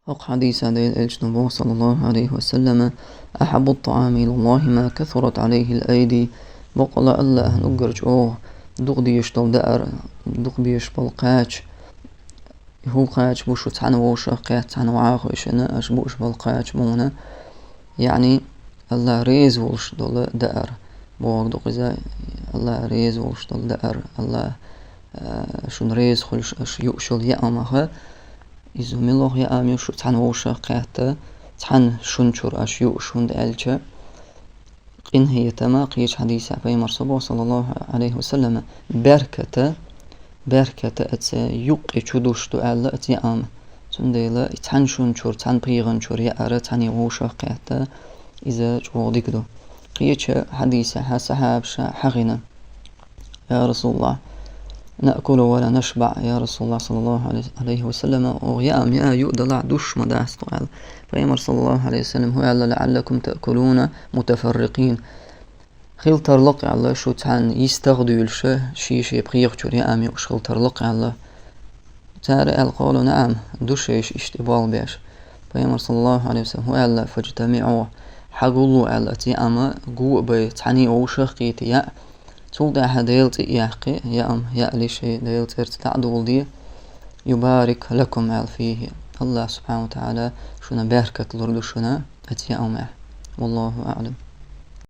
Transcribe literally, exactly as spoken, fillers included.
ХӀокху хьадисехь Делан Элчано боху, саллаллаху Ӏалайхи ва саллама: «أحب الطعام إلى الله ما كثرت عليه الأيدي». Бакъ а, АллахӀан уггар чӀогӀа дукха дезаш долу даар, дукха безаш болу кхача, хӀун кхача бу шу цхьаьна вовшах кхетта, цхьаьна вахойшина, аша бууш болу кхача муна. Яъни, АллахӀ реза волуш долу даар. Боху дукха иза, АллахӀ реза волуш долу даар, АллахӀ, а, шуна реза хуьлуш аша юуш йолу яамах. Иза муьлха яам ю шу цхьаьна вовшах кхетта, цхьаьна шуна чуьра аша юуш, хӀунда аьлча, къинхетама, кхечу хьадисехь Пайхамар со боху, саллаллаху Ӏалайхи ва саллама, берката, берката аца юккъе чу душ ду аьлла аца яам. Цундела и цхьаьна шуна чуьра, цхьаьна пхьегӀан чуьра яара, цхьаьна вовшах кхетта, иза чӀогӀа дика ду. Кхечу хьадисехь сахьабаша хьахийна: «Я Расулаллах, наъкулу ва ла нашбаӀ, я Расулаллах, саллаллаху Ӏалайхи ва саллама, оха яам яа, юа далахь, душ ма дац тхо», аьлла. Пайхамар, саллаллаху Ӏалайхи ва саллам, хӀун аьлла: «ЛаӀаллакум таъкулуна мутафаррикъин». Хила тарло-кх аьлла, шу цхьаьна йистах а дуьйлуш, шен-шен пхьегӀа чуьра яам юуш хила тарло-кх аьлла. Цара аьлла: «Къалу наӀам», ду шайша иштта и болх беш. Пайхамар, саллаллаху Ӏалайхи ва саллам, хӀун аьлла: «ФажтамиӀу, хьагулло», аьлла, аца яам гу а бай, цхьаьна вовшах кхетта яа. Цул тӀаьхьа Делан цӀе а яьккхи, яам яале шайн Делан цӀарца дӀа а доладе, «юбарик лакум», аьлла, «фихи». АллахӀ субхьанаху ва таӀала шуна беркат лур ду шуна аца яамехь. Валлаху аӀлам.